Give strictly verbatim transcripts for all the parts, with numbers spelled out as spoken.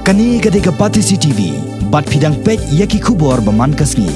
Kane ka dei ka Batesi T V, bad phi dang peit ïa ki khubor ba man ka sngi.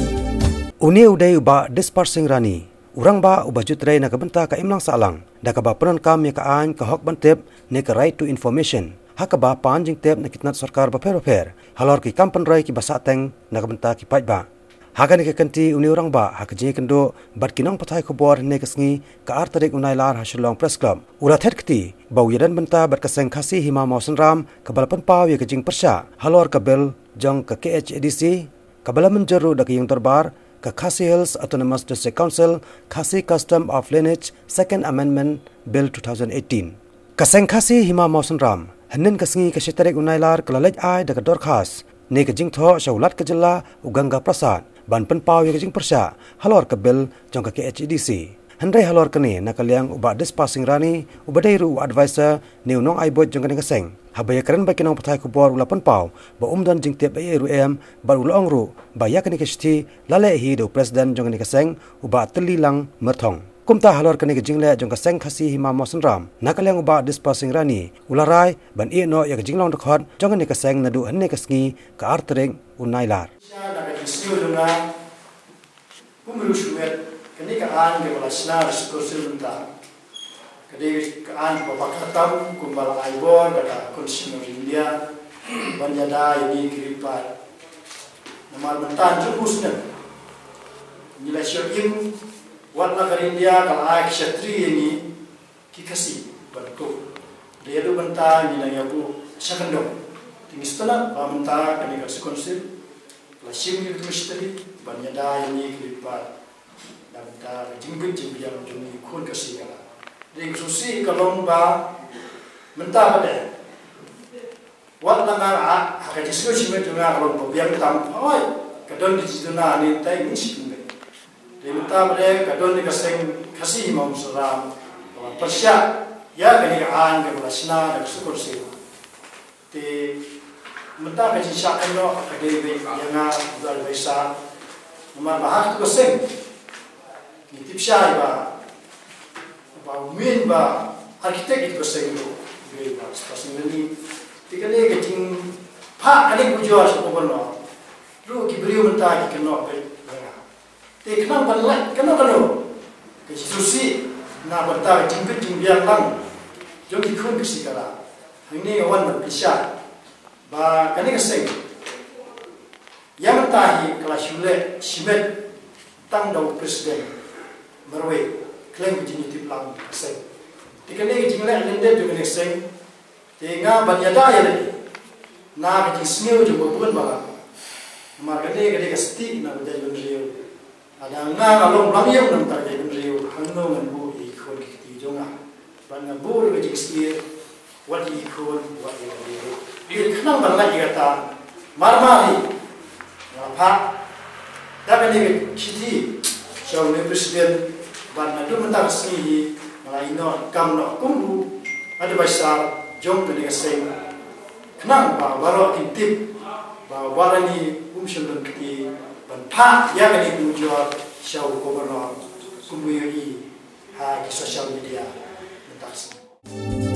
Une u dei u Bah Dispar Singh Rani, u rangbah uba ju trei na ka bynta ka imlang sahlang, da kaba pyndonkam ïa ka aiñ ka hok ban tip, ne ka right to information, ha kaba pan jingtip na ki tnat sorkar bapher bapher halor ki kam pynroi kiba sahteng na ka bynta ki paidbah. Ha kane ka kynti une u rangbah ha ka jingïakynduh bad ki nongpathai khubor hynne ka sngi ka ar tarik u Nailar ha Shillong Press Club, u la thied kti ba u ïadon bynta bad ka seng Khasi Hima Mawsynram kaba la pynpaw ïa ka jingpyrshah halor ka bill jong ka K H A D C, kaba la mynjur ruh da ka ïing dorbar ka Khasi Hills Autonomous District Council, Khasi Custom of Lineage Second Amendment Bill two thousand eighteen. Ka seng Khasi Hima Mawsynram, hynnin ka sngi ka shi tarik u Nailar ka la leit ai da ka dorkhas ne ka jingthoh sha u Lat ka jylla u Ganga Prasad ban pynpaw ïa ka jingpyrshah halor ka bill jong ka K H A D C. Hynrei halor kane, na ka liang u Bah Dispar Singh Rani, uba dei ruh u advisor ne u nongai buit jong kane ka seng, haba ïakren bad ki nongpathai khubor u la pynpaw ba um don jingtip ei ei ruh em, bad u la ong ruh ba ïa kane ka shithi la leh hi da u president jong kane ka seng, u Bah Tyllilang Myrthong. Kumta halor kane ka jingleh jong ka seng Khasi Hima Mawsynram, na ka liang u Bah Dispar Singh Rani u la rai ban ïeh noh ïa ka jinglong dkhot jong kane ka seng naduh hynne ka sngi ka ar tarik u Nailar. Sha na ka jingsngew jong nga, kum ruh shuh, kane ka aiñ kaba la shna da Supreme Court mynta ka dei ka aiñ kaba kyrpang kumba la ai bor da ka Constitution of India ban ïada ïa ngi ki riewpaid. Namar mynta jong u snem ngi la shah im, wat la ka ri India ka la ai kshatriya ïa ngi ki Khasi ban tuh. Dei ïa u bynta ngi nang ïa buh sha kyndong. Te ngi sngewtynnat ba mynta kane ka Supreme Court la shim ïa ka kshatriya ban ïada ïa ngi ki riewpaid. Da mynta ka jingbit jingbiang jong ngi khun Khasi ka la. Dei ka sngewsih ka long ba mynta pat de, wat la nga, ha ka jingsngew shimet jong nga ka long ba biang tam, hooid, ka don ka jingduna ne tai ngi shi pynbeit. Te mynta pat de ka don ka seng Khasi Hima Mawsynram kaba pyrshah ïa kane ka aiñ kaba la shna da ka Supreme Court. Te mynta ka jingshah kynnoh ka dei beit ïa nga u advisor. Namar ba ha katu ka seng ngi tip shai ba ba u main ba architect ïa ka seng ruh u dei u Bah Dispar Singh Rani. Te kane ka jingphah kane ka ujor sha u Governor ruh ki briew mynta ki kynnoh beit ïa nga. Te khnang ban lait kano kano ka jingsngewsih na ka bynta ka jingbit jingbiang lang jong ki khun Khasi ka la, hangne nga wan ban pynshai ba kane ka seng ïa mynta hi ka la shu leh shimet tang da u president marwei khlem ka jingïatiplang ka seng. Te kane ka jingleh lyndet jong kane ka seng, te nga ban ïada ïa lade na ka jingsngew jong ba bun balang. Namar kane ka dei ka stieh na ka jaitbynriew. Lada nga nga long blang ïew na ka jaitbynriew, hangno ngan buh ïa ki khun ki kti jong nga? Bad nga buh ruh ka jingstieh wat ïa ki khun wat ïa lade ruh. Te khnang ban lait ïa kata, mar mar hi nga la phah da kane ka shithi sha une u president, bad naduh mynta ka sngi hi nga la ïehnoh kam noh kum u advisor jong kane ka seng, khnang ba baroh kin tip ba u Bah Rani um shym don kti ban phah ïa kane ka ujor sha u Governor kum u ïohi ha ki social media mynta ka sngi.